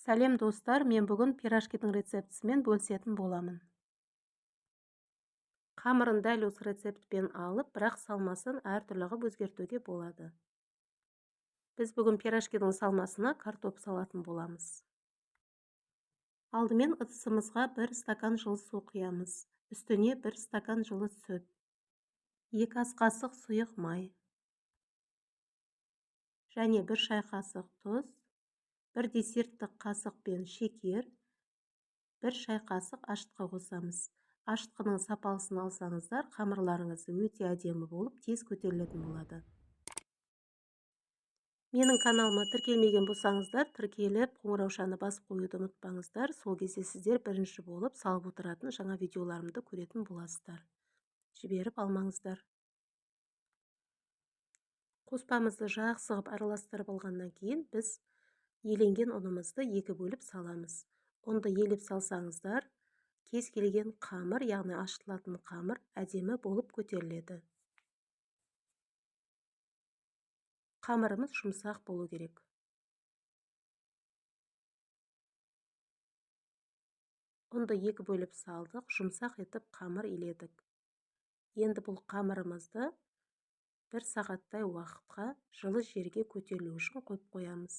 Сәлем достар, мен бүгін пирожкидің рецептісімен бөлісетін боламын. Қамырын дәл осы рецептпен алып, бірақ салмасын әртүрлі қылып өзгертуге болады. Біз бүгін пирожкидің салмасына картоп салатын боламыз. Алдымен ыдысымызға 1 стакан жылы су құямыз. Үстіне 1 стакан жылы сүт, 2 ас қасық сұйық май және 1 шай қасық тұз, 1 десерттік қасықпен шекер, 1 шай қасық ашытқы қосамыз. Ашытқының сапалысын алсаңыздар, қамырларыңыз өте әдемі болып, тез көтерілетін болады. Менің каналыма тіркелмеген болсаңыздар, тіркеліп, қоңыраушаны басып қоюды ұмытпаңыздар. Сол кезде сіздер бірінші болып салып отыратын жаңа видеоларымды көретін боласыздар. Жіберіп алмаңыздар. Қоспамызды жақсы қылып араластырып алғаннан кейін біз еленген ұнымызды 2 бөліп саламыз. Ұнды елеп салсаңыздар, кез келген қамыр, яғни ашытылатын қамыр әдемі болып көтеріледі. Қамырымыз жұмсақ болу керек. Ұнды 2 бөліп салдық, жұмсақ етіп қамыр иледік. Енді бұл қамырымызды 1 сағаттай уақытқа жылы жерге көтерілу үшін қойып қоямыз.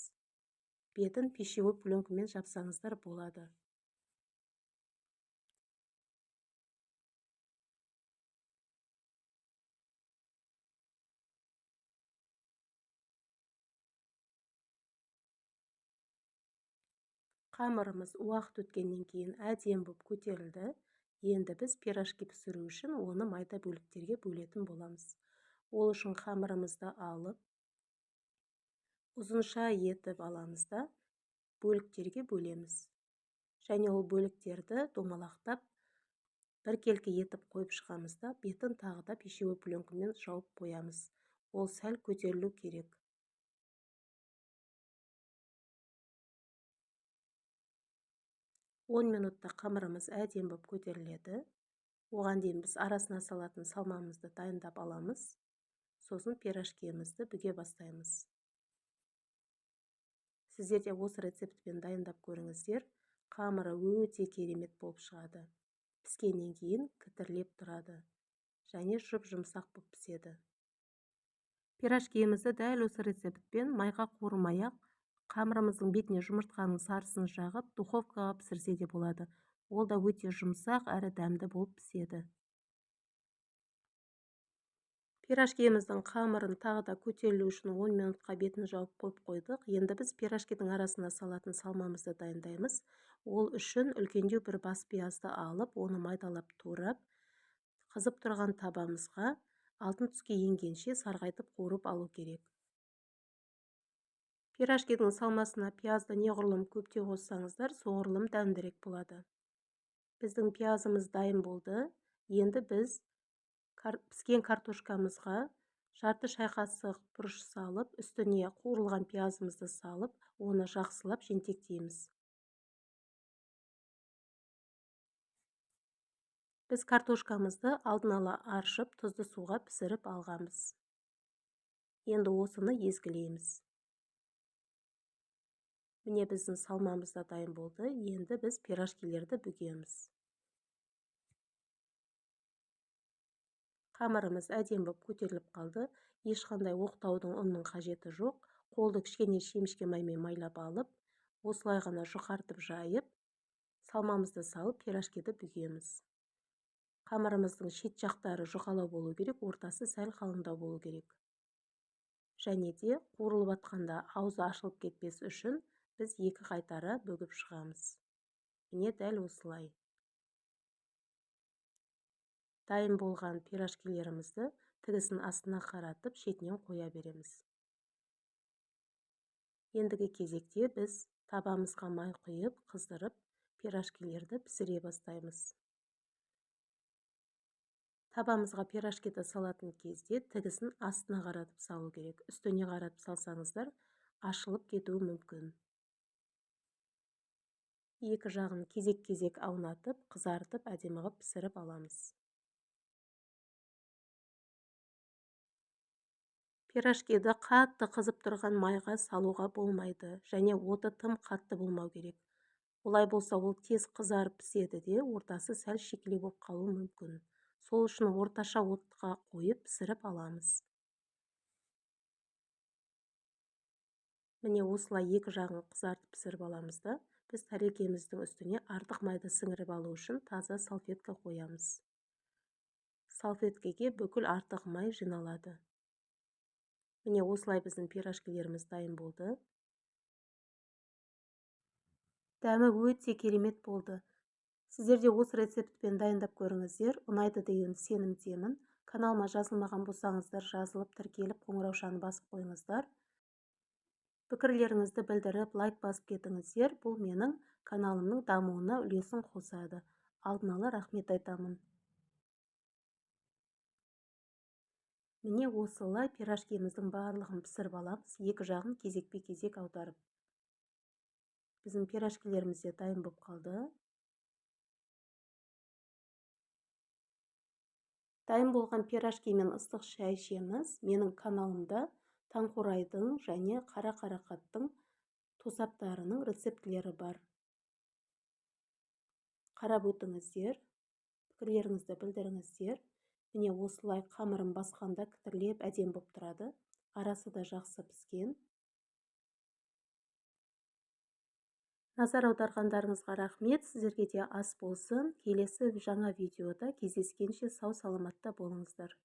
Бетін пищевой пленкамен жапсаңыздар болады. Қамырымыз уақыт өткеннен кейін әдемі болып көтерілді. Енді біз пирожки пісіру үшін оны майда бөліктерге бөлетін боламыз. Ол үшін қамырымызды алып, ұзынша етіп аламыз да бөліктерге бөлеміз. Және ол бөліктерді домалақтап біркелкі етіп қойып шығамыз да бетін тағы да пищевой пленкамен жауып қоямыз. Ол сәл көтерілу керек. 10 минутта қамырымыз әдемі болып көтеріледі. Оған дейін біз арасына салатын салмамызды дайындап аламыз. Сосын пирожкиімізді бүге бастаймыз. Сіздер де осы рецептпен дайындап көріңіздер. Қамыры өте керемет болып шығады. Піскеннен кейін кітірлеп тұрады және жұп-жұмсақ болып піседі. Пирожкиімізді дәл осы рецептпен майға қуырмай-ақ қамырымыздың бетіне жұмыртқаның сарысын жағып, духовкаға пісірсе де болады. Ол да өте жұмсақ әрі дәмді болып піседі. Пирожкиіміздің қамырын тағы да көтерілу үшін 10 минутқа бетін жауып қойып қойдық. Енді біз пирожкидің арасына салатын салмамызды дайындаймыз. Ол үшін үлкендеу бір бас пиязды алып, оны майдалап турап, қызып тұрған табамызға алтын түске енгенше сарғайтып қуырып алу керек. Пирожкидің салмасына пиязды неғұрлым көптеу қоссаңыздар, соғұрлым дәмдірек болады. Біздің пиязымыз дайын болды. Енді біз піскен картошкамызға жарты шай қасық бұрыш салып, үстіне қуырылған пиязымызды салып, оны жақсылап жентектейміз. Біз картошкамызды алдын ала аршып, тұзды суға пісіріп алғанбыз. Енді осыны езгілейміз. Міне біздің салмамыз да дайын болды. Енді біз пирожкилерді бүгеміз. Қамырымыз әдемі болып көтеріліп қалды. Ешқандай оқтаудың ұнның қажеті жоқ. Қолды кішкене шемішке маймен майлап алып, осылай ғана жұқартып жайып, салмамызды салып пирожкиді бүгеміз. Қамырымыздың шет жақтары жұқалау болу керек, ортасы сәл қалыңдау болу керек. Және де қуырылып атқанда аузы ашылып кетпес үшін біз 2 қайтара бүгіп шығамыз. Міне дәл осылай. Дайын болған пирожкилерімізді тігісін астына қаратып, шетінен қоя береміз. Ендігі кезекте біз табамызға май құйып, қыздырып, пирожкилерді пісіре бастаймыз. Табамызға пирожкиді салатын кезде тігісін астына қаратып салу керек. Үстіне қаратып салсаңыздар, ашылып кетуі мүмкін. Екі жағын кезек-кезек аунатып, қызартып, әдемі қылып пісіріп аламыз. Пирожкиді қатты қызып тұрған майға салуға болмайды және оты тым қатты болмау керек. Олай болса, ол тез қызарып піседі де, ортасы сәл шикілеу болып қалуы мүмкін. Сол үшін орташа отқа қойып пісіріп аламыз. Міне, осылай екі жағын қызартып пісіріп аламыз да, біз тәрелкеміздің үстіне артық майды сіңіріп алу үшін таза салфетка қоямыз. Салфеткеге бүкіл артық май жиналады. Міне, осылай біздің пирожкилеріміз дайын болды. Дәмі өте керемет болды. Сіздер де осы рецептпен дайындап көріңіздер, ұнайды деген сенімдемін. Каналыма жазылмаған болсаңыздар, жазылып, тіркеліп, қоңыраушаны басып қойыңыздар. Пікірлеріңізді білдіріп, лайк басып кетіңіздер. Бұл менің каналымның дамуына үлесін қосады. Алдын ала рахмет айтамын. Міне, осылай пирожкиміздің барлығын пісіріп аламыз, екі жағын кезекпе-кезек аударып. Біздің пирожкилеріміз де дайын болып қалды. Дайын болған пирожкимен ыстық шай ішеміз. Менің каналымда таңқурайдың және қара қарақаттың тосаптарының рецептілері бар. Қарап өтіңіздер, пікірлеріңізді білдіріңіздер. Міне, осылай қамырын басқанда кітірлеп әдемі болып тұрады. Арасы да жақсы піскен. Назар аударғандарыңызға рахмет. Сіздерге де ас болсын. Келесі жаңа видеода кездескенше сау саламатта болыңыздар.